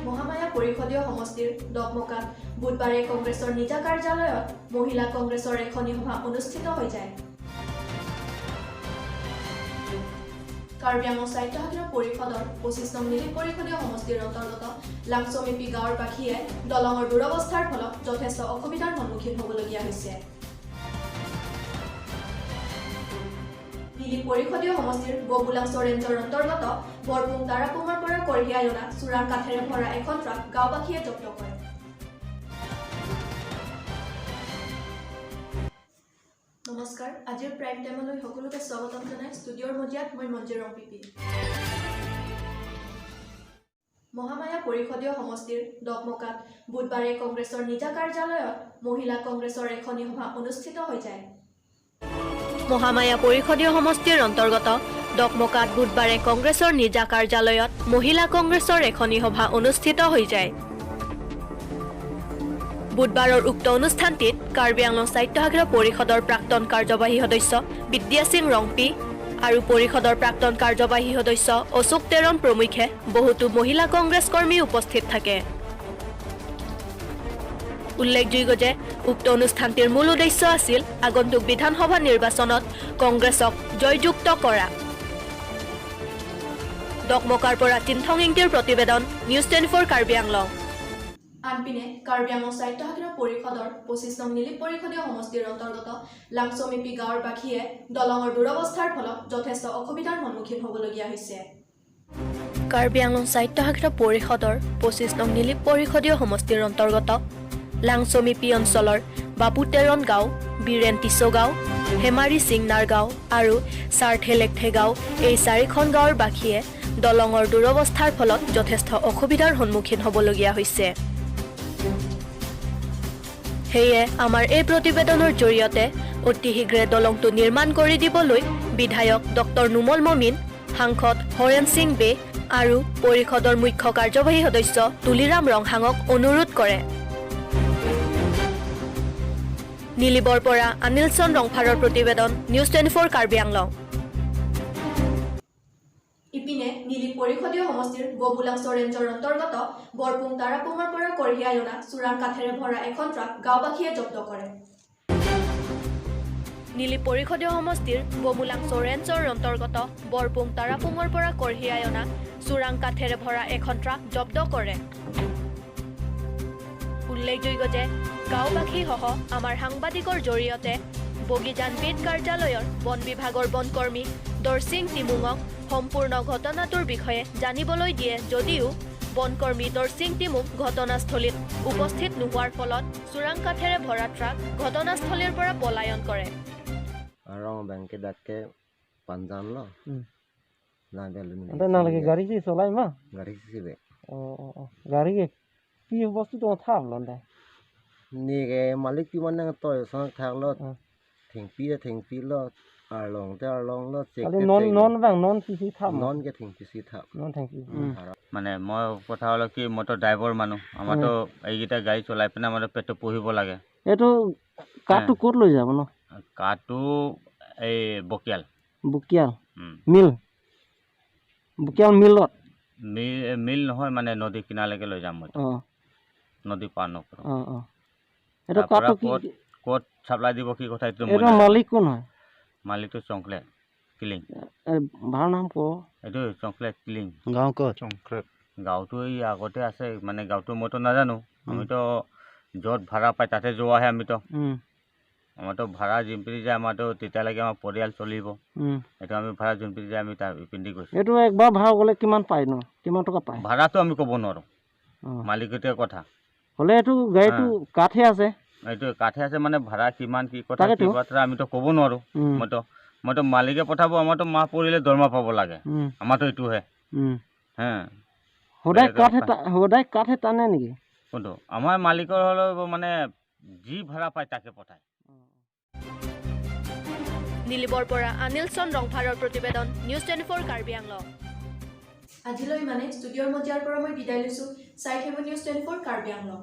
মহামায়া পৰিষদীয় সমষ্টিৰ ডকমকাত বুধবাৰে কংগ্ৰেছৰ নিজা কাৰ্যালয়ত মহিলা কংগ্ৰেছৰ এখনি সভা অনুষ্ঠিত হৈ যায়। কাৰ্বি আংলং স্বায়ত্তশাসিত পৰিষদৰ 25 নং নিলিপ পৰিষদীয় সমষ্টিৰ অন্তৰ্গত লাংচমিপি গাঁৱৰ বাসীয়ে দলঙৰ দুৰৱস্থাৰ ফলত যথেষ্ট অসুবিধাৰ সন্মুখীন হ'বলগীয়া হৈছে। নিলিপ পৰিষদীয় সমষ্টিৰ ববুলাংছ ৰেঞ্জৰ অন্তৰ্গত বৰপুং তাৰাপুঙৰ পৰা কঢ়িয়াই অনা চোৰাং কাঠেৰে ভৰা এখন ট্ৰাক গাঁওবাসীয়ে জব্দ কৰে। নমস্কাৰ, আজিৰ প্ৰাইম টাইমলৈ সকলোকে স্বাগতম জনাই ষ্টুডিঅ'ৰ মজিয়াত মই মঞ্জিৰং পিপি। মহামায়া পৰিষদীয় সমষ্টিৰ ডকমকাত বুধবাৰে কংগ্ৰেছৰ নিজা কাৰ্যালয়ত মহিলা কংগ্ৰেছৰ এখনি সভা অনুষ্ঠিত হৈ যায়। মহামায়া পৰিষদীয় সমষ্টিৰ অন্তৰ্গত ডকমকাত বুধবাৰে কংগ্ৰেছৰ নিজা কাৰ্যালয়ত মহিলা কংগ্ৰেছৰ এখনি সভা অনুষ্ঠিত হৈ যায়। বুধবাৰৰ উক্ত অনুষ্ঠানটিত কাৰ্বি আংলং স্বায়ত্তশাসিত পৰিষদৰ প্ৰাক্তন কাৰ্যবাহী সদস্য বিদ্যা সিং ৰংপি আৰু পৰিষদৰ প্ৰাক্তন কাৰ্যবাহী সদস্য অশোক তেৰণ প্ৰমুখ্যে বহুতো মহিলা কংগ্ৰেছ কৰ্মী উপস্থিত থাকে। উল্লেখযোগ্য যে উক্ত অনুষ্ঠানটিৰ মূল উদ্দেশ্য আছিল আগন্তুক বিধানসভা নিৰ্বাচনত কংগ্ৰেছক জয়যুক্ত কৰা। ডকমকাৰ পৰা চিন্থং ইংটিৰ প্ৰতিবেদন, নিউজ 24 কাৰ্বি আংলং। আনপিনে কাৰ্বি আংলং স্বায়ত্তশাসিত পৰিষদৰ 25 নং নিলিপ পৰিষদীয় সমষ্টিৰ অন্তৰ্গত লাংচমিপি গাঁৱৰ বাসীয়ে দলঙৰ দুৰৱস্থাৰ ফলত যথেষ্ট অসুবিধাৰ সন্মুখীন হ'বলগীয়া হৈছে। কাৰ্বি আংলং স্বায়ত্তশাসিত পৰিষদৰ 25 নং নিলিপ পৰিষদীয় সমষ্টিৰ অন্তৰ্গত লাংচমিপি অঞ্চলৰ বাবু তেৰণ গাঁও, বীৰেণ টিছ গাঁও, হেমাৰী চিংনাৰ গাঁও আৰু চাৰ্থেলেকথে গাঁও, এই চাৰিখন গাঁৱৰ বাসীয়ে দলঙৰ দুৰৱস্থাৰ ফলত যথেষ্ট অসুবিধাৰ সন্মুখীন হ'বলগীয়া হৈছে। সেয়ে আমাৰ এই প্ৰতিবেদনৰ জৰিয়তে অতি শীঘ্ৰে দলংটো নিৰ্মাণ কৰি দিবলৈ বিধায়ক ডক্টৰ নুমল মমিন, সাংসদ হৰেণ সিং বে আৰু পৰিষদৰ মুখ্য কাৰ্যবাহী সদস্য তুলিৰাম ৰংহাঙক অনুৰোধ কৰে। নীলিবৰ পৰা অনিলচন ৰংফাৰৰ প্ৰতিবেদন, নিউজ 24 কাৰ্বি আংলং। ইপিনে নীলিপ পৰিষদীয় সমষ্টিৰ ববুলাংছ ৰেঞ্জৰ অন্তৰ্গত বৰপুং তাৰাপুঙৰ পৰা কঢ়িয়াই অনা চোৰাং কাঠেৰে ভৰা এখন ট্ৰাক গাঁওবাসীয়ে জব্দ কৰে। নীলিপ পৰিষদীয় সমষ্টিৰ বমুলাংছ ৰেঞ্জৰ অন্তৰ্গত বৰপুং তাৰাপুঙৰ পৰা কঢ়িয়াই অনা চোৰাং কাঠেৰে ভৰা এখন ট্ৰাক জব্দ কৰে। উল্লেখযোগ্য যে গাঁওবাসীসহ আমাৰ সাংবাদিকৰ জৰিয়তে বগীজান বিট কাৰ্যালয়ৰ বন বিভাগৰ বনকৰ্মী দৰসিং তিমুঙক সম্পূৰ্ণ ঘটনাটোৰ বিষয়ে জানিবলৈ দিয়ে যদিও বনকৰ্মী দৰসিং তিমুং ঘটনাস্থলীত উপস্থিত নোহোৱাৰ ফলত চোৰাং কাঠেৰে ভৰা ট্ৰাক ঘটনাস্থলীৰ পৰা পলায়ন কৰে। Rong bangke dakke panjan lo. Na belu ni. নালাগে, গাড়ী কি চলাই মা? গাড়ী সিবে। অ, গাড়ী কি বস্তু তোমার থাপ লন্ডা? Ni ke malik ti man toy sang thak lo. Thing pi thing pi lo arlong te arlong lo check. খালি নন নন বাং নন পিচি থাপ। নন কে থিং পিচি থাপ। Non thank U. মানে মই কথা হ'ল কি, মইতো ড্ৰাইভাৰ মানুহ, আমাৰতো এইকেইটা গাড়ী চলাই পিনে আমাৰতো পেটটো পুহিব লাগে। এইটো কাঠটো ক'ত লৈ যাব ন? কাঠটো এই বকিয়াল। বকিয়াল মিল, বকিয়াল মিলত? মিল মিল নহয়, মানে নদী কিনাৰলৈকে লৈ যাম মই। নদী পাৰ নকৰোঁ। অঁ, এইটো কাঠটো কি ক'ত চাপ্লাই দিব, কি কথা এইটো? এইটো মালিক কোন হয়? মালিকটো চংক্লেট কিলিং। ভাল নাম ক। এইটো চংক্লেট কিলিং। গাঁও ক'ত? চংক্লেট গাঁৱটো এই আগতে আছে, মানে গাঁৱটো মইতো নাজানো। আমিতো য'ত ভাড়া পায় তাতে যোৱাহে আমিতো। আমাৰতো ভাড়া যোনপিনি যায়, আমাৰতো তেতিয়ালৈকে আমাৰ পৰিয়াল চলিব। এইটো আমি ভাড়া যোনপিনি যায় আমি তাৰ ইপিনি গৈছোঁ। এইটো একবাৰ ভাড়া গ'লে কিমান পায় ন, কিমান টকা পায়? ভাড়াটো আমি ক'ব নোৱাৰোঁ, মালিকটোৱে কথা। হ'লে এইটো গাড়ীটো কাঠহে আছে। এইটো কাঠে আছে, মানে ভাড়া কিমান কি কথা কি বাতৰা আমিতো ক'ব নোৱাৰোঁ। মইতো মালিকে পঠাব, আমাৰতো মাহ পৰিলে দৰমহা পাব লাগে, আমাৰতো এইটোহে। হে সদায় কাঠহে, সদায় কাঠহে টানে নেকি? কোনটো আমাৰ মালিকৰ হ'লেও মানে যি ভাড়া পায় তাকে পঠায়। নীলিবৰ পৰা অনিলচন ৰংফাৰৰ প্ৰতিবেদন, নিউজ 24 কাৰ্বি আংলং। আজিলৈ মানে ষ্টুডিঅ'ৰ মজিয়াৰ পৰা মই বিদায় লৈছোঁ। চাই থাকিব নিউজ 24 কাৰ্বি আংলং।